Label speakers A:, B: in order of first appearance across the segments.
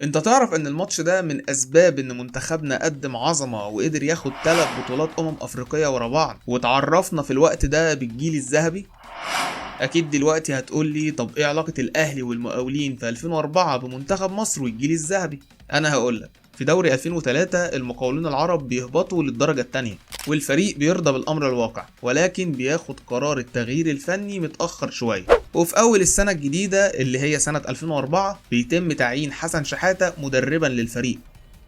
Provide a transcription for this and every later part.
A: انت تعرف ان الماتش ده من اسباب ان منتخبنا قدم عظمة وقدر ياخد 3 بطولات افريقية ورا بعض، وتعرفنا في الوقت ده بالجيل الذهبي. اكيد دلوقتي هتقول لي طب ايه علاقة الاهلي والمقاولين في 2004 بمنتخب مصر والجيل الذهبي؟ انا هقولك، في دوري 2003 المقاولون العرب بيهبطوا للدرجة التانية، والفريق بيرضى بالامر الواقع، ولكن بياخد قرار التغيير الفني متأخر شوية. وفي اول السنة الجديدة اللي هي سنة 2004 بيتم تعيين حسن شحاتة مدربا للفريق،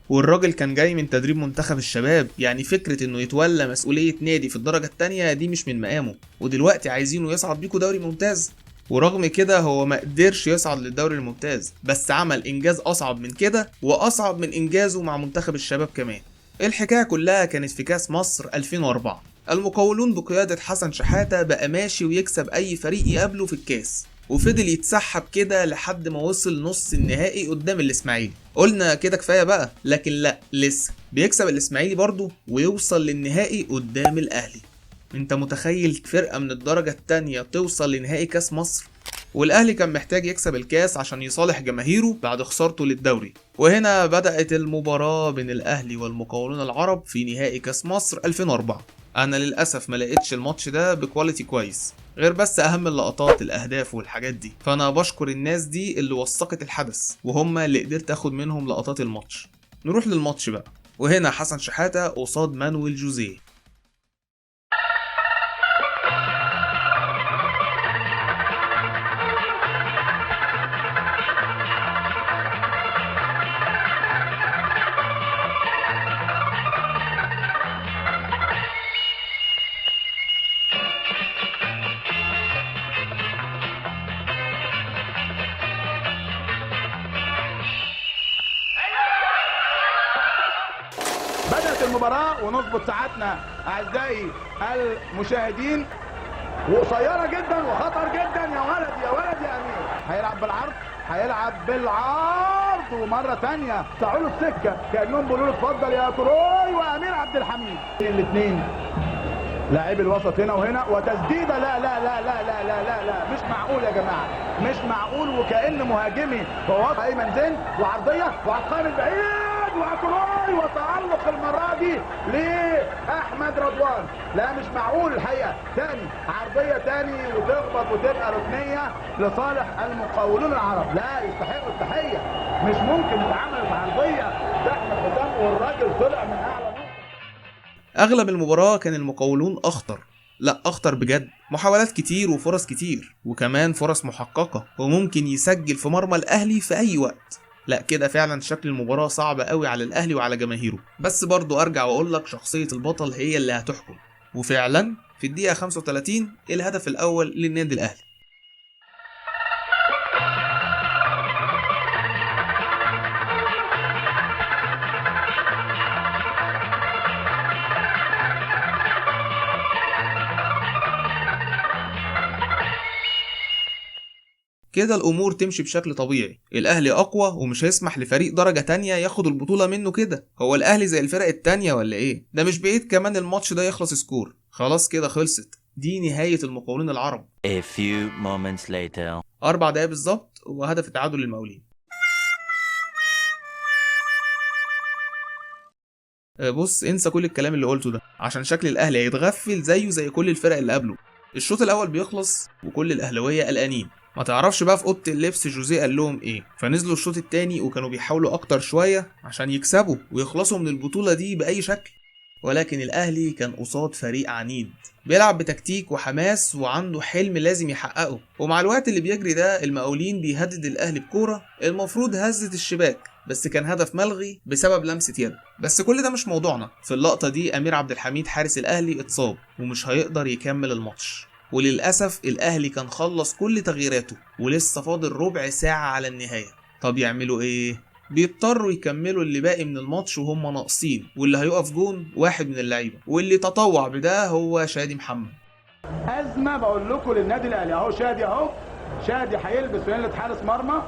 A: والراجل كان جاي من تدريب منتخب الشباب، يعني فكرة انه يتولى مسؤولية نادي في الدرجة التانية دي مش من مقامه، ودلوقتي عايزينه يصعد بيكو دوري ممتاز. ورغم كده هو ما قدرش يصعد للدوري الممتاز، بس عمل انجاز اصعب من كده واصعب من انجازه مع منتخب الشباب كمان. الحكاية كلها كانت في كاس مصر 2004، المقاولون بقيادة حسن شحاتة بقى ماشي ويكسب اي فريق يقابله في الكاس، وفضل يتسحب كده لحد ما وصل نص النهائي قدام الاسماعيلي. قلنا كده كفاية بقى، لكن لا، لسه بيكسب الاسماعيلي برضه ويوصل للنهائي قدام الاهلي. انت متخيل فرقة من الدرجة التانية توصل لنهائي كاس مصر؟ والاهلي كان محتاج يكسب الكاس عشان يصالح جماهيره بعد خسارته للدوري. وهنا بدأت المباراة بين الاهلي والمقاولون العرب في نهائي كاس مصر 2004. انا للاسف ما لقيتش الماتش ده ب quality كويس، غير بس اهم اللقطات، الاهداف والحاجات دي، فانا بشكر الناس دي اللي وثقت الحدث وهم اللي قدرت اخد منهم لقطات الماتش. نروح للماتش بقى، وهنا حسن شحاتة قصاد مانويل جوزيه.
B: بدأت المباراة ونظبط ساعتنا أعزائي المشاهدين، وقصيرة جدا وخطر جدا. يا ولد يا ولد يا أمير، هيلعب بالعرض، هيلعب بالعرض، ومرة تانية تعالوا السكة كأنهم بيقولوا له اتفضل يا تروي وأمير عبد الحميد. الاثنين لاعبي الوسط هنا وهنا، وتسديدة لا لا لا لا لا لا لا لا، مش معقول يا جماعة، مش معقول. وكأن مهاجمي هو أيمن زين، وعرضية وعلى القائم البعيد وأتروي، وتألق المرة دي لأحمد رضوان. لا مش معقول الحقيقة. تاني عرضية تاني وتخبط وتبقى ركنية لصالح المقاولون العرب. لا يستحقوا التحية، مش ممكن اتعملت عرضية لأحمد حسام والراجل طلع من أعلى نقطة.
A: أغلب المباراة كان المقاولون أخطر، لا أخطر بجد، محاولات كتير وفرص كتير، وكمان فرص محققة، وممكن يسجل في مرمى الأهلي في أي وقت. لا كده فعلا شكل المباراة صعب قوي على الأهلي وعلى جماهيره. بس برضو أرجع وأقول لك شخصية البطل هي اللي هتحكم، وفعلا في الدقيقة 35 الهدف الأول للنادي الأهلي. كده الأمور تمشي بشكل طبيعي، الأهلي أقوى ومش هيسمح لفريق درجة تانية ياخد البطولة منه كده. هو الأهلي زي الفرق التانية ولا إيه؟ ده مش بعيد كمان الماتش ده يخلص score. خلاص كده خلصت، دي نهاية المقاولون العرب.
C: A few moments later.
A: 4 دقايق بالظبط وهدف التعادل للمقاولين. بص انسى كل الكلام اللي قلته ده، عشان شكل الأهلي هيتغفل زيه زي كل الفرق اللي قبله. الشوط الأول بيخلص وكل الأهلاوية قلقانين، ما تعرفش بقى في اوضة اللبس جوزيه قال لهم ايه، فنزلوا الشوط التاني وكانوا بيحاولوا اكتر شوية عشان يكسبوا ويخلصوا من البطولة دي باي شكل. ولكن الاهلي كان قصاد فريق عنيد بيلعب بتكتيك وحماس وعنده حلم لازم يحققه، ومع الوقت اللي بيجري ده المقاولين بيهدد الاهلي بكوره المفروض هزت الشباك، بس كان هدف ملغي بسبب لمسه يد. بس كل ده مش موضوعنا. في اللقطة دي امير عبد الحميد حارس الاهلي اتصاب ومش هيقدر يكمل الماتش، وللأسف الأهلي كان خلص كل تغييراته ولسه فاضل ربع ساعة على النهاية. طب يعملوا إيه؟ بيضطروا يكملوا اللي باقي من الماتش وهم ناقصين، واللي هيقف جون واحد من اللعيبة، واللي تطوع بده هو شادي محمد.
B: أزمة بقول لكم للنادي الأهلي أهو، شادي أهو، شادي هيلبس فانلة حارس مرمى.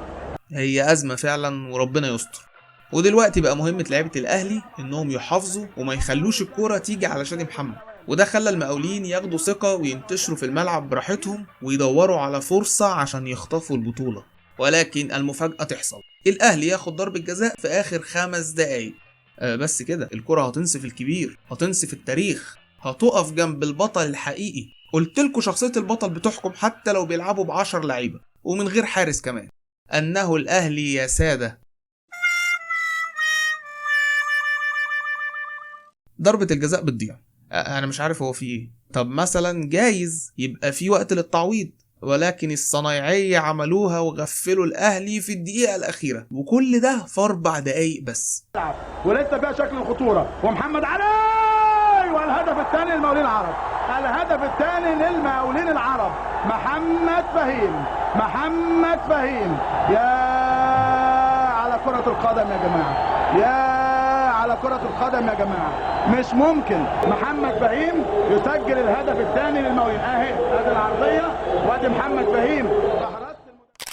A: هي أزمة فعلا وربنا يستر. ودلوقتي بقى مهمة لعيبة الأهلي إنهم يحافظوا وما يخلوش الكورة تيجي على شادي محمد، وده خلى المقاولين ياخدوا ثقة وينتشروا في الملعب براحتهم ويدوروا على فرصة عشان يخطفوا البطولة. ولكن المفاجأة تحصل، الأهلي ياخد ضربة جزاء في آخر 5 دقايق. بس كده الكرة هتنصف الكبير، هتنصف التاريخ، هتقف جنب البطل الحقيقي. قلتلكوا شخصية البطل بتحكم حتى لو بيلعبوا ب10 لعيبة ومن غير حارس كمان. أنه الأهلي يا سادة. ضربة الجزاء بتضيع، أنا مش عارف هو في إيه. طب مثلا جايز يبقى في وقت للتعويض، ولكن الصنايعية عملوها وغفلوا الأهلي في الدقيقة الأخيرة، وكل ده في 4 دقايق بس.
B: ولسه فيها شكل الخطورة، ومحمد علي، والهدف الثاني للمقاولين العرب، الهدف الثاني للمقاولين العرب، محمد فهيم، محمد فهيم. يا على كرة القدم يا جماعة، يا على كرة القدم يا جماعة، مش ممكن محمد فهيم يسجل الهدف الثاني للمقاولين. اهي ادي العرضية وادي محمد فهيم.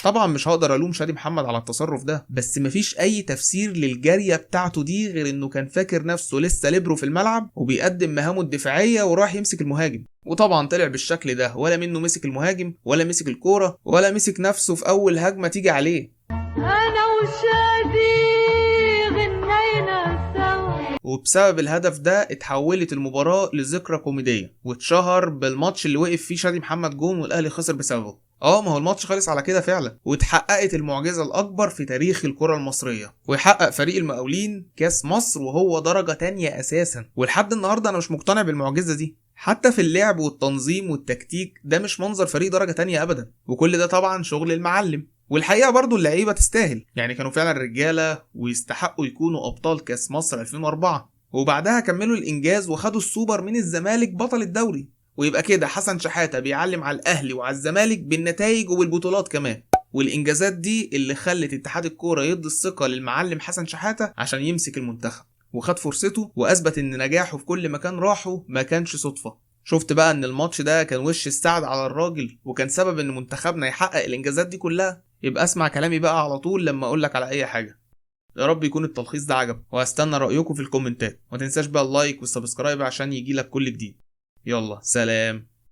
A: طبعا مش هقدر الوم شادي محمد على التصرف ده، بس مفيش اي تفسير للجارية بتاعته دي غير انه كان فاكر نفسه لسه ليبرو في الملعب وبيقدم مهامه الدفاعية وراح يمسك المهاجم، وطبعا طلع بالشكل ده، ولا منه مسك المهاجم ولا مسك الكورة ولا مسك نفسه في اول هجمة تيجي عليه.
D: انا وشادي غنينا سوا.
A: وبسبب الهدف ده اتحولت المباراة لذكرى كوميدية، واتشهر بالماتش اللي وقف فيه شادي محمد جون والاهلي خسر بسببه. ما هو الماتش خلص على كده فعلا، واتحققت المعجزة الأكبر في تاريخ الكرة المصرية، ويحقق فريق المقاولين كاس مصر وهو درجة تانية أساسا. ولحد النهاردة أنا مش مقتنع بالمعجزة دي، حتى في اللعب والتنظيم والتكتيك ده مش منظر فريق درجة تانية أبدا، وكل ده طبعا شغل المعلم. والحقيقة برضو اللعيبة تستاهل، يعني كانوا فعلا رجالة ويستحقوا يكونوا أبطال كاس مصر 2004، وبعدها كملوا الإنجاز وخدوا السوبر من الزمالك بطل الدوري. ويبقى كده حسن شحاتة بيعلم على الأهلي وعلى الزمالك بالنتائج وبالبطولات كمان، والإنجازات دي اللي خلت اتحاد الكورة يدي الثقة للمعلم حسن شحاتة عشان يمسك المنتخب، وخد فرصته وأثبت إن نجاحه في كل مكان راحه ما كانش صدفة. شفت بقى إن الماتش ده كان وش السعد على الراجل، وكان سبب إن منتخبنا يحقق الإنجازات دي كلها. يبقى اسمع كلامي بقى على طول لما أقولك على أي حاجة. يا رب يكون التلخيص ده عجب، وهستنى رأيكم في الكومنتات، وما تنساش بقى ال like وال subscribe عشان يجيلك كل جديد. يلا سلام.